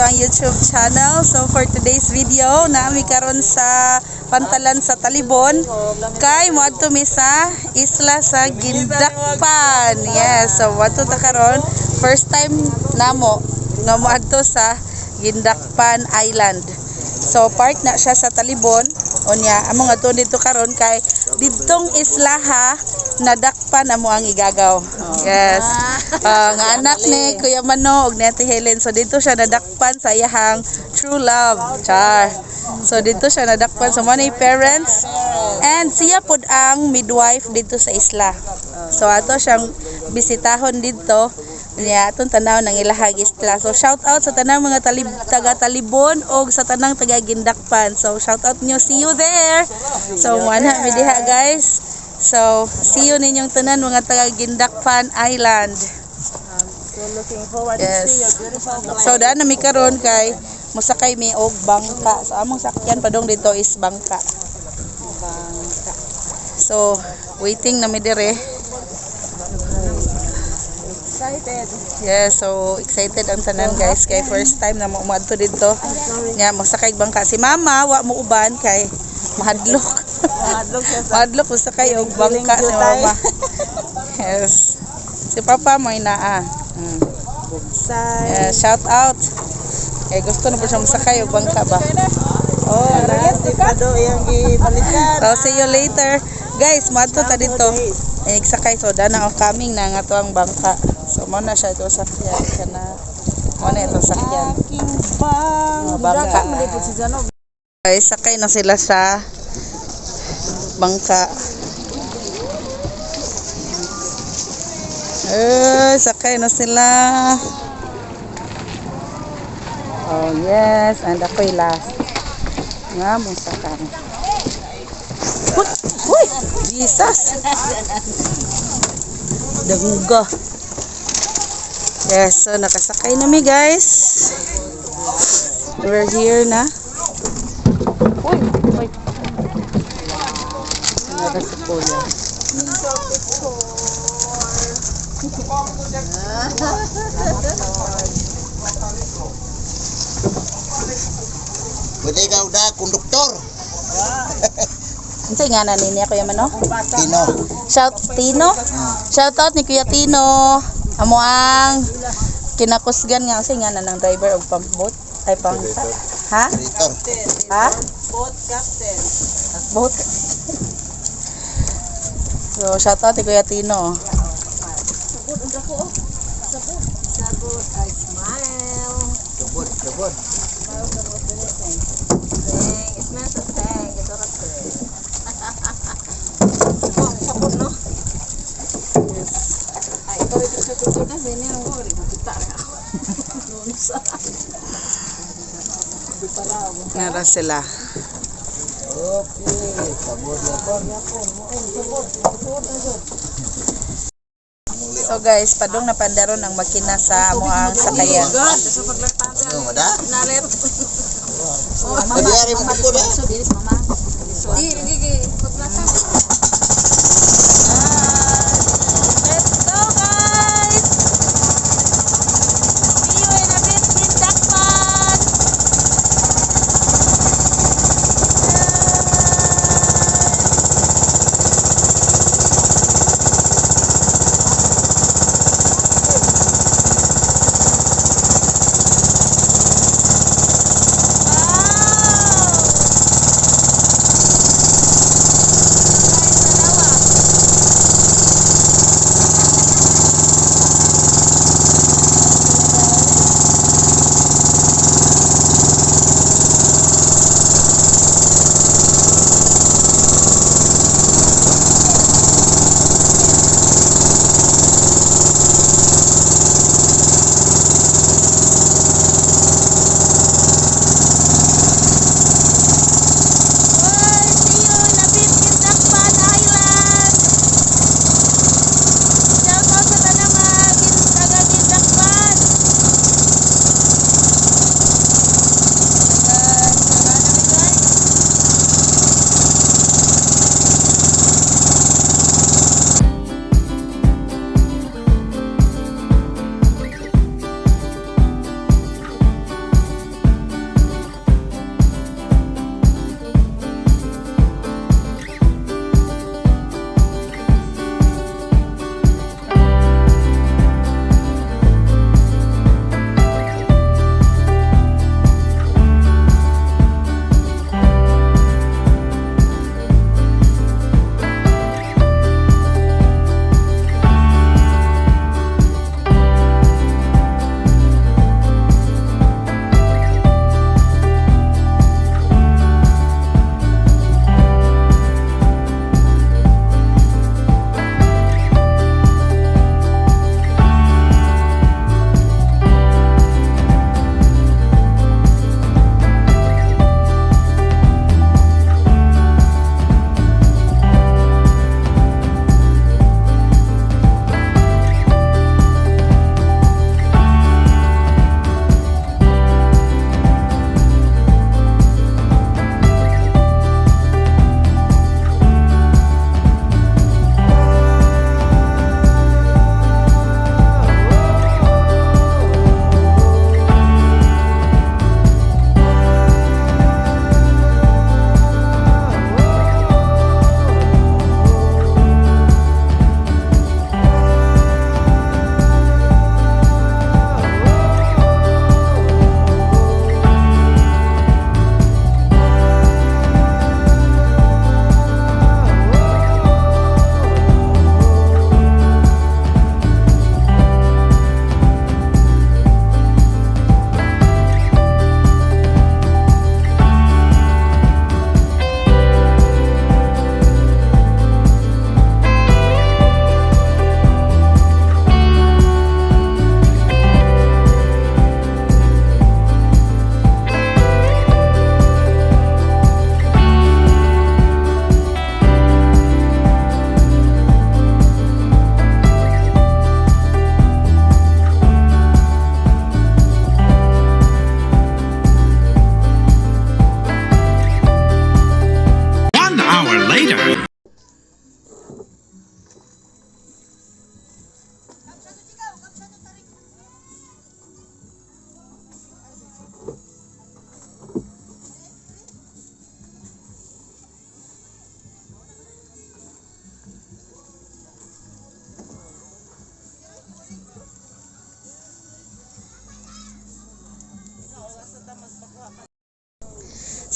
ang YouTube channel. So for today's video, naa mi karon sa pantalan sa Talibon kay moadto mi sa isla sa Guindacpan. Yes, so moadto ta karon. First time namo nga moadto sa Guindacpan Island. So part na siya sa Talibon. Unya, among adto dito karon kay didtong islaha nadakpan amo ang igagaw. Yes. Ah, nga anak ni Kuya Mano ug ni Ate Helen. So dito siya nadakpan sa iyahang true love. Char. So dito siya nadakpan sa mga parents and siya pud ang midwife dito sa isla. So ato siyang bisitahon dito niya atong tanaw ng ilahang isla. So shout out sa tanang mga taga Talibon og sa tanang taga Guindacpan. So shout out nyo, see you there. So mo na mi diha, guys. So see you ninyong tanan, mga taga Guindacpan Island. So looking forward to see your beautiful place. So daan na mi karon kay mosakay mi og bangka. So among sakyan padong dito is bangka. Bangka. So waiting na mi dire. Excited. Yeah, so excited ang tanan, guys, kay first time na mo umadto dito. Nya mosakay bangka si mama, wa mo uban kay mahadlok. Mahadlok siya sa Mahadlok mosakay og bangka si mama. Yes. Si papa mo naa. Bugsay. Yeah, shout out. Kay gusto na po siya mosakay og bangka ba. Oh, di pa do iyang gibalikan. So see you later. Guys, moadto ta dito. Ay, nagsakay, so dana ang coming na nga to ang bangka. So mo na siya ito sakyan kana. Mo na ito sakyan. Aking bang. Mga bangka. Guys, sakay na sila sa bangka. Eh, sakay na sila. Oh, yes. And ako'y last. Nga mo sakay. Uy! Uy! Jesus! Dangga. Yes, so nakasakay na mi, guys. We're here na. Uy! Uy! Nara si Kuya. Pwede ka da, konduktor. Unsa nga na niya, Kuya Mano? Tino. Shout Tino. Shout out ni Kuya Tino. Amo ang kinakusgan nga unsa nga na ng driver og pump boat ay pang ha? Operator. Ha? Boat captain. Boat. So shout out ni Kuya Tino. Sabot ang dako. Sabot. Sabot. I smile. Sabot, sabot. Smile sabot anything. Thank. Smile sa thank. Ito ra thank. Sabot, sabot no. Ay, ikaw ito sa picture na sini ang ko rin makita na ako. Noon sa. Nara sila. Okay, sabot yapon. So guys, padong na pandaron ang makina sa amo ang sakayan. Ano, mada? Naler. Pwede ari mo ko ba? Di, gigi. Pagplata. Let's go, guys! See you in a bit, Guindacpan! Wow!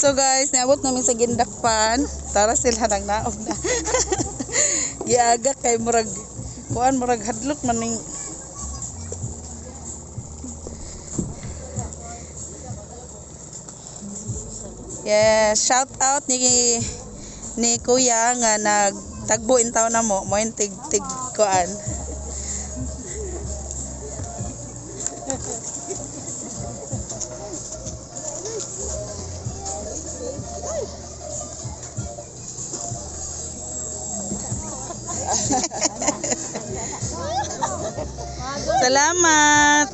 So guys, niabot namin sa Gindakpan. Tara sila nang naog na. Giaga kay murag kuan, murag hadlok man ning. Yes, shout out ni Kuya nga nagtagbo in taon na mo, mo yung tig tig kuan. Salamat.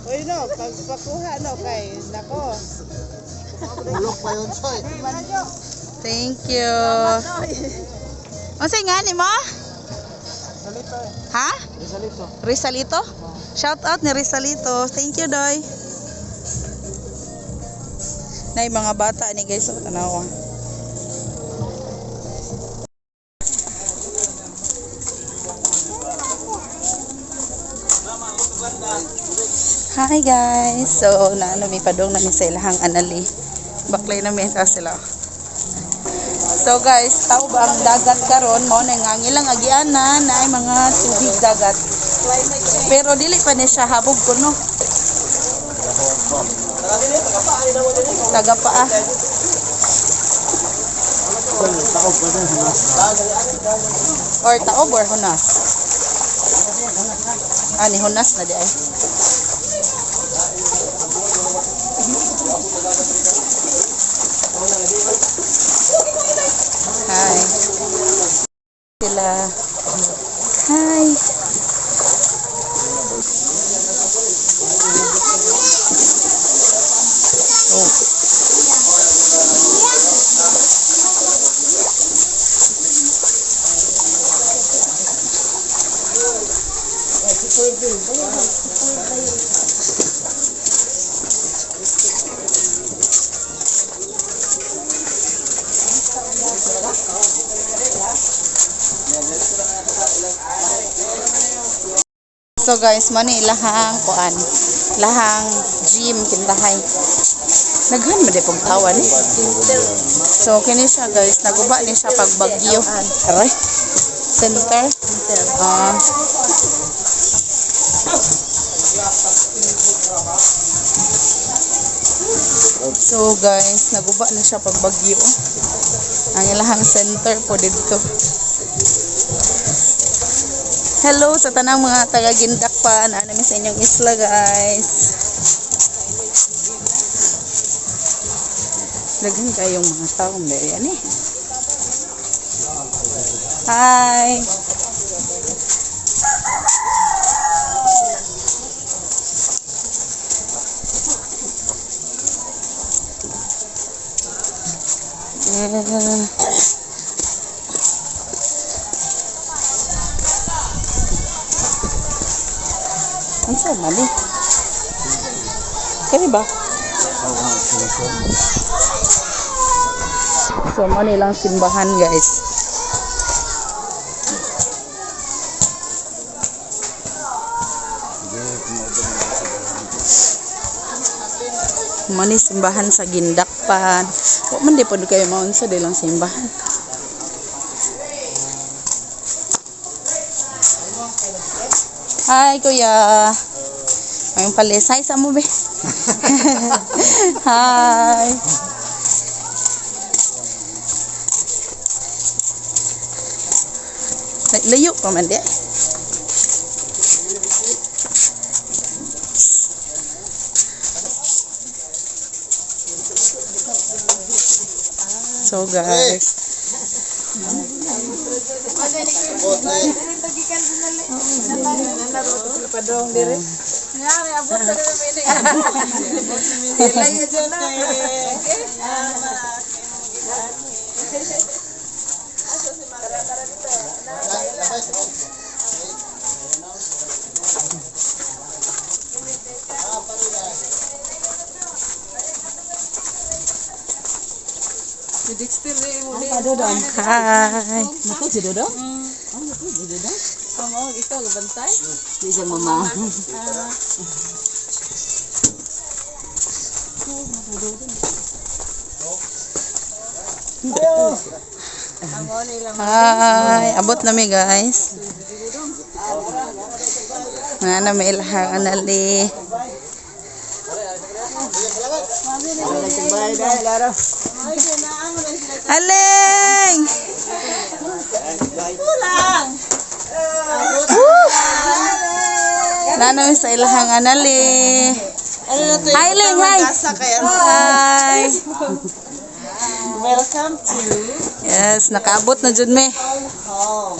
Uy no, pagpakuha no kay nako. Bulok pa yun, soy. Thank you. Unsay nga ni mo? Ha? Rizalito. Rizalito? Shout out ni Rizalito. Thank you, Doy. Nay mga bata ni guys, oh, tanawa. Hi guys. So naano mi padong namin sa ilahang anali. Baklay namin ta sila. So guys, tao ba ang dagat karon mao na nga ang ilang agianan na ay mga tubig dagat. Pero dili pa ni siya habog kuno. Taga paa. Or taob or hunas. Ah, ni hunas na di ay. Hi. Sila. Hi. Oh. So guys, mo ni ilahang kuan. Lahang gym kintahay. Naghan man di pong tawa ni. So kini siya guys, naguba ni siya pag bagyo. Aray. Center. Ah. So guys, naguba na siya pag bagyo. Ang ilahang center po dito. Hello sa tanang mga taga Gindakpan. Ano mi sa inyong isla, guys. Daghan kayong mga tao diri ani. Hi. Eh, unsa man ni? Kani ba? So, mo nilang simbahan, guys. Mo ni simbahan sa Gindakpan. Wa man di pod kayo maunsa di lang simbahan. Hi, kuya. Ayun pala, hi sa mo be. Hi. Layo pa man di. So guys, Nga, may abot sa namin eh. Layo dyan na. Hi. Naku, si Dodong? Oh, naku, si Dodong? Amo, ikaw gabantay? Di siya mama. Hi, abot na mi, guys. Nga na may ilahang anali. Aling! Woo! Nana mi sa ilahang anali. Hi, Ling! Hi! Hi! Welcome to Yes, nakaabot na jud me. home.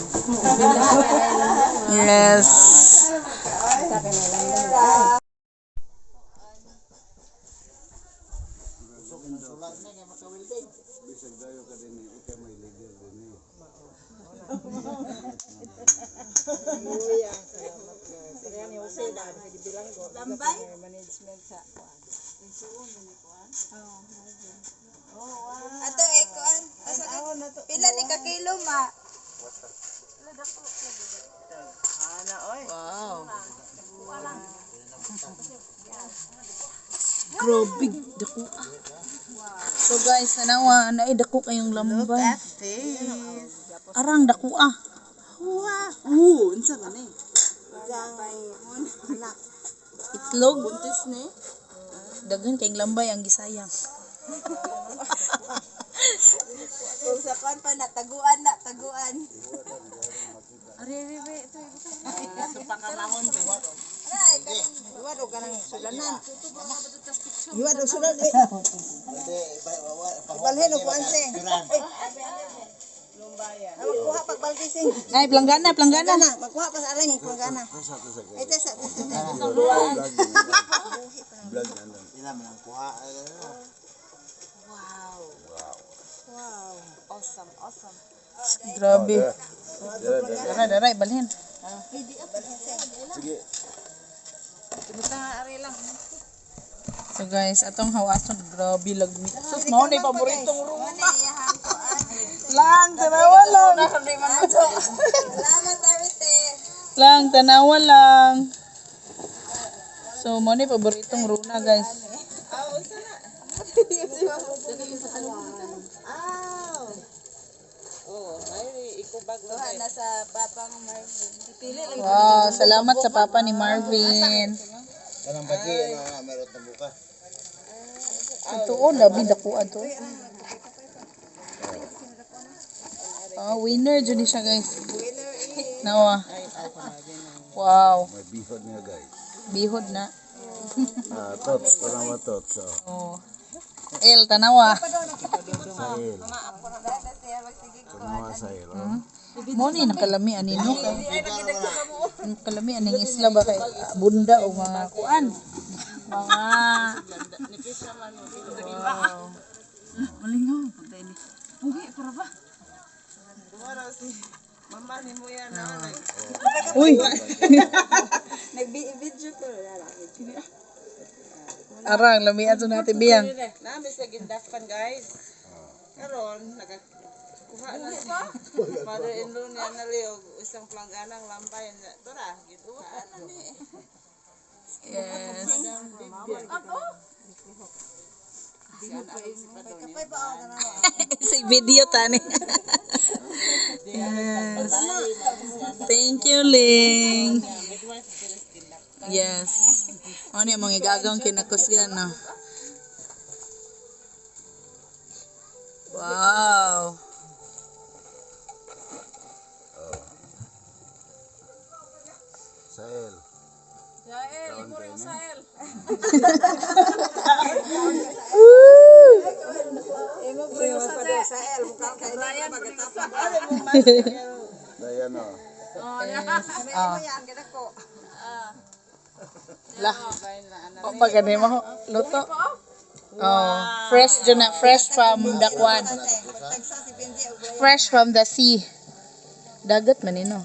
Yes. Lambay? Ato eh, kuan. Asa ka? Pila ni ka kilo ma? Wow. Grabe, dako ah. So guys, tanawa, naay dako kayong lambay. Arang dako ah. Oo, unsa man eh. Itlog. Buntis ni. Daghan kayong lambay ang gisayang. Kung sa kuan pa na taguan na, taguan. Iwad og kanang sulanan. Iwad og sulan eh. Hindi, Ibalhin og kuan sing. Magkuha pag balde sing. Ay, planggana, planggana. Gana, magkuha pa sa alang kung gana. Ay sa Ila man ang kuha. Ano. Grabe. Dara, dara, ibalhin. Sige. So guys, atong hawason, grabe lagmi. Sus, mao na yung paboritong room. Lang, tanawa lang. Salamat, Arite. Lang, tanawa lang. So, mo ni paboritong runa, guys. Kuha na sa papang Marvin. Wow, salamat sa papa ni Marvin. Kanang bagi ano nga meron na bukas. Totoo, labi dako ato. Oh, winner jud ni siya, guys. Nawa. Wow, May bihod niya, guys. bihod na. Ah, tots, tanawa tots. Oh. Oh. El tanawa. Sahil. Tanawa sahil. Oh. Mo ni nakalami ani no. Nakalami aning isla ba kay bunda o mga kuan. Mga. Wow. Malingaw pagka ini. Pugi para ba? Uy. Nag-video ko. Arang lami ato natin biyang. Nami sa gindakpan, guys. Karon nakakuha na si mother-in-law niya na og isang plangganang lampay niya. Tora, gituwa na ni. Yes. Sa video tani. Yes. Thank you, Ling. Yes. Ano yung mga gagawin kinakusgan, no? Wow. Sahil. Sahil, sahil. Dayan oh. Ah. Lah. O pag ano mo luto. Oh, fresh dyan na, fresh from the kwan. Fresh from the sea. Dagat man ino.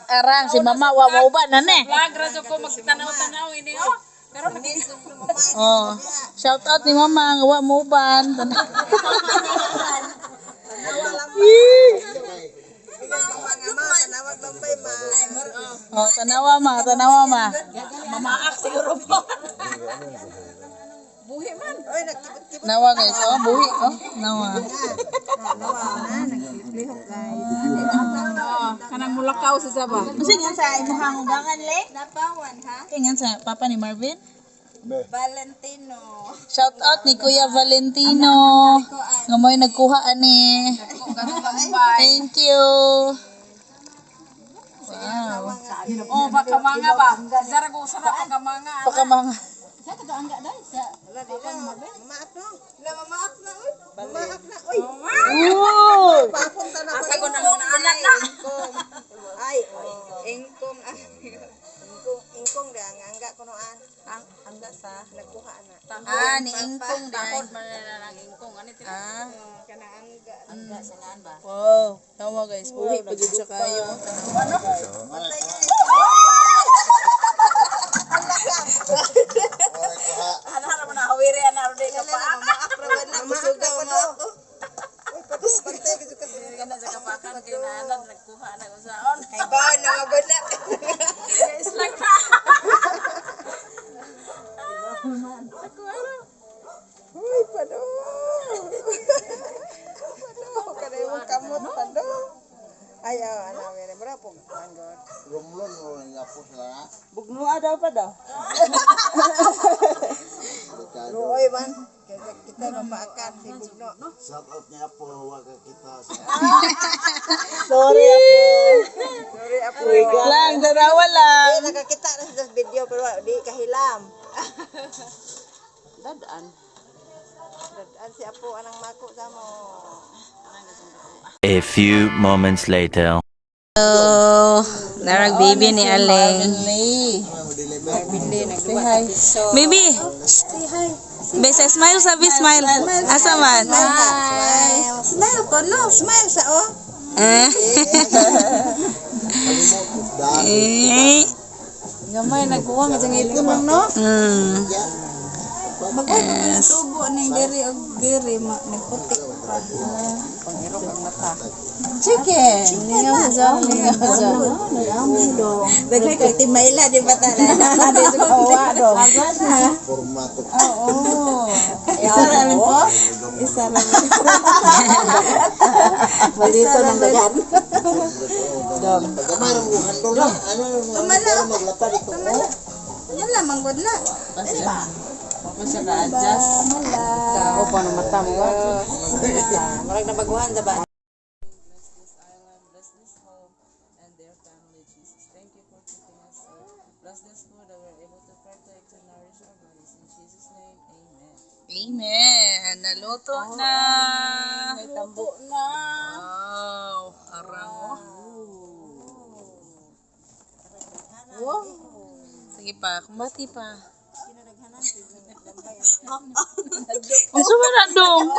Arang si mama wa mo ba na ne? Oh, shout out ni mama nga wa mo uban. Mga Maglambay ma. Oh, tanawa ma, tanawa ma. Mamaak siguro po. Oy, nagkibot-kibot. Nawa guys, oh, buhi oh, nawa. Nawa na, naglihok guys. Kanang mulakaw sa saba. Kasi nga sa imuhang ugangan le? Napawan ha? Tingan sa papa ni Marvin. Valentino. Shout out ni Kuya Valentino. Nga mo'y nagkuha ani. Thank you. Wow. Oh, baka manga ba? Zara ko usara pagka manga. Baka mga Wala di na. Mamaak no. La mamaak na oy. Mamaak na oy. Ooh! Papunta na ko. Ingkong anak na. Ingkong. Ay, ingkong. Ah. Ingkong, ingkong da ang angga kuno an. Ang angga sa nagkuha na. Ah, ni Ingkong di ay. Man na lang ingkong ani tira. Ah. Kana angga. Angga sa naan ba? Wow. Tama guys, buhi pa jud siya kayo. Patay ka. Ana ra man hawiri ana ra di ka pa. Mamaak ra ba na kusuga pa no. Uy, patay ka jud ka. Kana sa kapakan kay naanad nagkuha na usaon. Ay ba na magod na. Guys lang na. Uy, pado. Pado, kanay mo kamot pado. Ay, oh, ano, mere bra po. Manggod. Rumlon mo nga po sila na. Bugnoa daw pa daw. Delikado. Luoy man. Kaya kita mapaakan si Bugno. Shout out niya po, wag ka kita sa Sorry ako. Sorry apo. Lang, darawa lang. Eh, nakakita na sa video pero di kahilam. Dadaan. Dadaan si apo anang mako sa mo. A few moments later. So, narag baby ni Aleng. Lay. Say hi. Baby. Be, sa smile sabi smile. Asa man? Smile. Smile ko no. Smile sa oh. Eh. Eh. Gamay nagkuha man sa ngipon man no. Bagay pa man tubo ni diri og diri ma nagputik pa. Pangirok ang mata. Chicken. Chicken na. Daghay kay timaila di ba ta na? Di sa kawa do. formato. Oo. Isa ra lang po. Isa ra lang. Malito ng dagan. Pagkamay mo handol na. Ano Tumala. maglapad ito. Wala manggod na. Masa ka adjust. Mala. O paano mata mo? Murag na baguhan sa ba? Bless this island, bless this home, and their family, Jesus. Thank you for keeping us safe. Bless this food that we're able to partake to nourish our bodies. In Jesus' name, amen. Amen. Naluto na. May tambo na. Wow. Arang. Wow. Sige pa, kumbati pa. Unsa man na dong?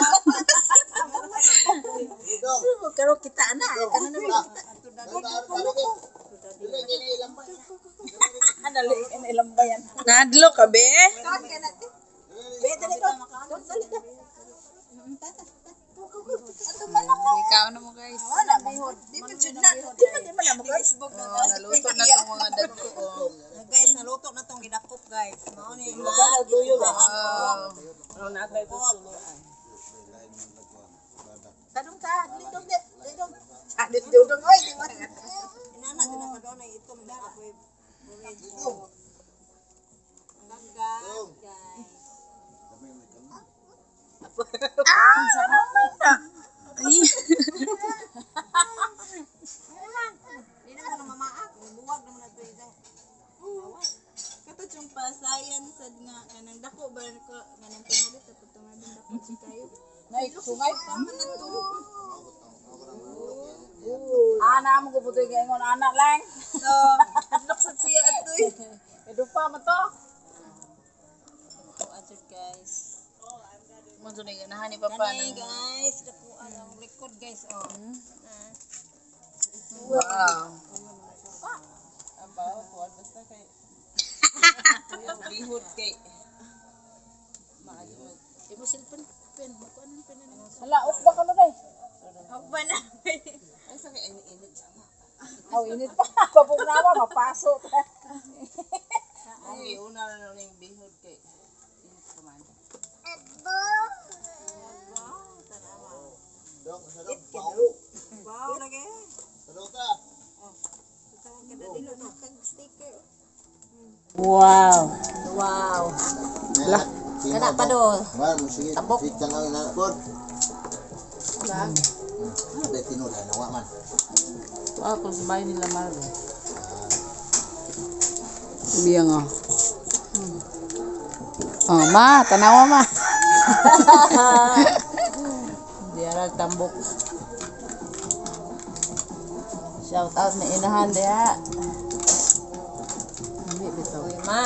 Pero kita na. Ano na ba? Dali, ilang ba yan? Nadlo ka be? Be, dali ko. Dali ka. Ikaw na mo guys. Wala bihod. Di pa jud na. Di pa di man na mo guys. Oh, naluto na tong mga dagko. Oh. Guys, naluto na tong gidakop guys. Mao ni Wow. Ano na tayo suluan? Tanong ka, dito di. Dito. Dito dudong oy, di ba? Inana din ako doon ay itom na ako. Gangga, guys. Ay. Di naman na mamaak, buwag naman na to isang. Kato yung pasayan sad nga kanang dako ba ko kanang tingali tapos tumabing dako si kayo. Nay, sungay. Tama na to. Ana mo ko putoy gaingon ana lang. So, hadlok sad siya atoy. Edupa mo to. Ato guys. Mo to ni ganahan ni papa Kani ng guys, dako ang record guys oh. Wow. Abaw, kuwan basta kay Kuya, bihod kay. Maayo mag. Imo cellphone pen, ko anong pen na. Hala, ok ba ka na day? Ako ba na? Ay, sa kay init sama. Aw, Init pa. Pabugnawa, mapaso. Ay, una na lang yung bihod kay init pa man. Dok, sa dok, pao. Wow, lagi. Sa dok ta. Kada dilo na kag sticker. Wow. Wow. Lah. Kana pa do. Man, sige, Tabok. fit na lang na pod. Dai tinud ay nawa man. Ah, kung sa bahay nila Margo. Biyang oh. Oh, ma, tanawa ma. Diara tambok. Shout out na inahan diha. Hindi bitaw. Uy, ma.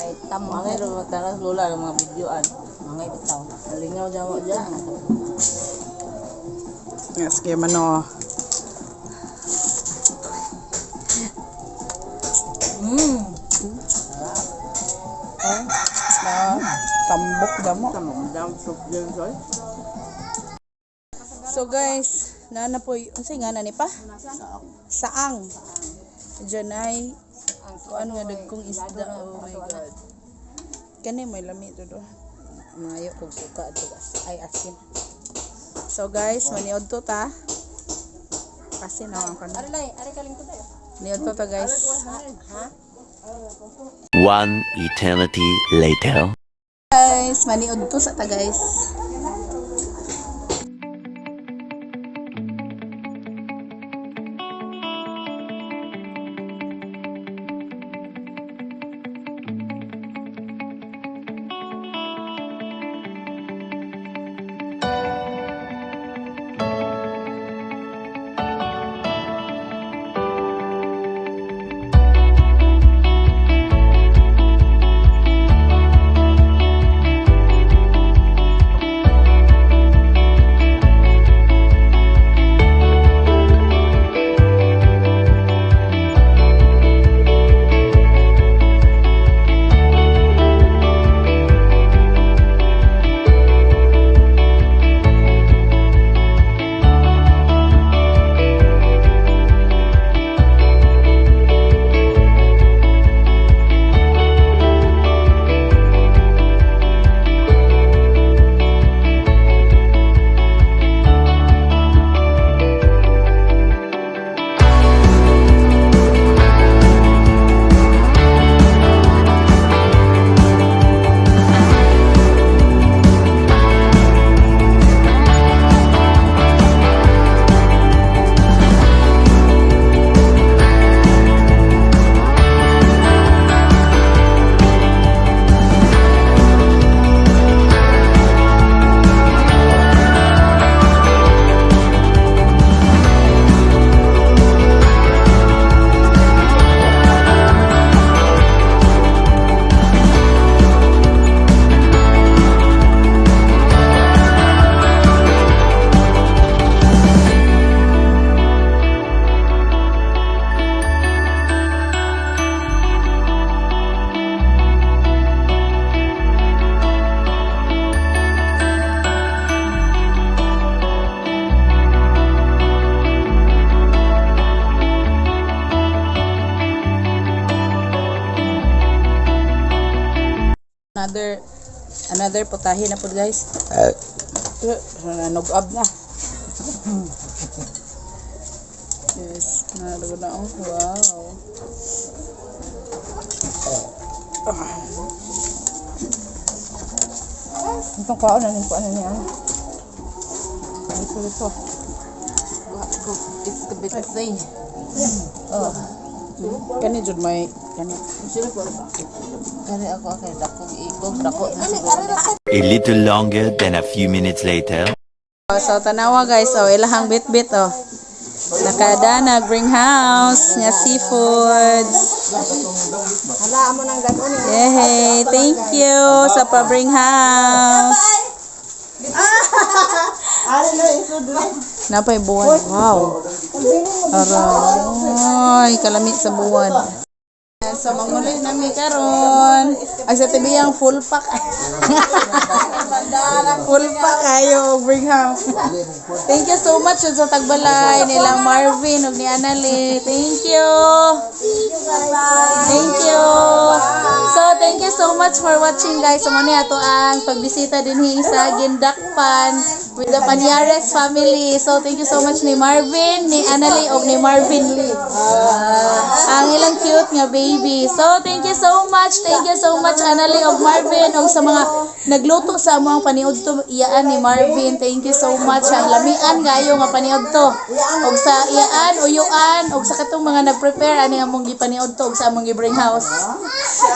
Ay, tamo. Mga ro taras lola ng mga videoan. Mga bitaw. Lingaw jawa dyan. Yes, kaya man oh. Ah, tambok damo. Down soup dyan soy. So guys, nana po, unsay nga na ni pa? Saang. Diyan ay kuan nga dagkong isda. Oh my God. Kani may lami to do. Maayo kog suka ato ay asin. So guys, maniod to ta. Asin na ang kanon. Ari lay, ari kalingkod tayo. Niod to ta guys. One eternity later. Guys, maniod to sa ta guys. Another another putahe na po guys. Nag-ab na. Yes, nalago na oh. Wow. Itong kaon na ning kuan niya. Ito ito. It's the bit thing. Kani jud may kani. Kani ako kay dakong ikog dako na siguro. A little longer than a few minutes later. So tanawa guys, oh ilahang bitbit oh. Nakadana greenhouse nga seafoods. Hala amo nang dagon ni. Yay, thank you sa pa-bring house. Napay buwan. Wow. Aray, kalami sa buwan. So manguli nami karon. Ay sa tibiyang full pack. Pulpa kayo, Brigham. Thank you so much sa tagbalay nilang Marvin ug ni Annalie. Thank you. Thank you. So, thank you so much for watching, guys. So, mao ni ato ang pagbisita dinhi sa Gindakpan with the Panyares family. So, thank you so much ni Marvin, ni Annalie, ug ni Marvin Lee. Ang ilang cute nga baby. So, thank you so much. Thank you so much, Annalie ug Marvin, ug sa mga nagluto sa among paniudto, iyaan ni Marvin. Thank you so much. Ang lamian kayo nga paniudto. Ug sa iyaan, uyuan, ug sa katong mga nag-prepare ani among gipaniudto ug sa among gi-bring house.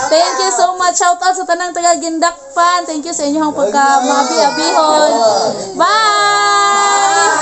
Thank you so much. Shout out sa tanang taga Gindakpan. Thank you sa inyong pagka mga abi-abihon. Bye!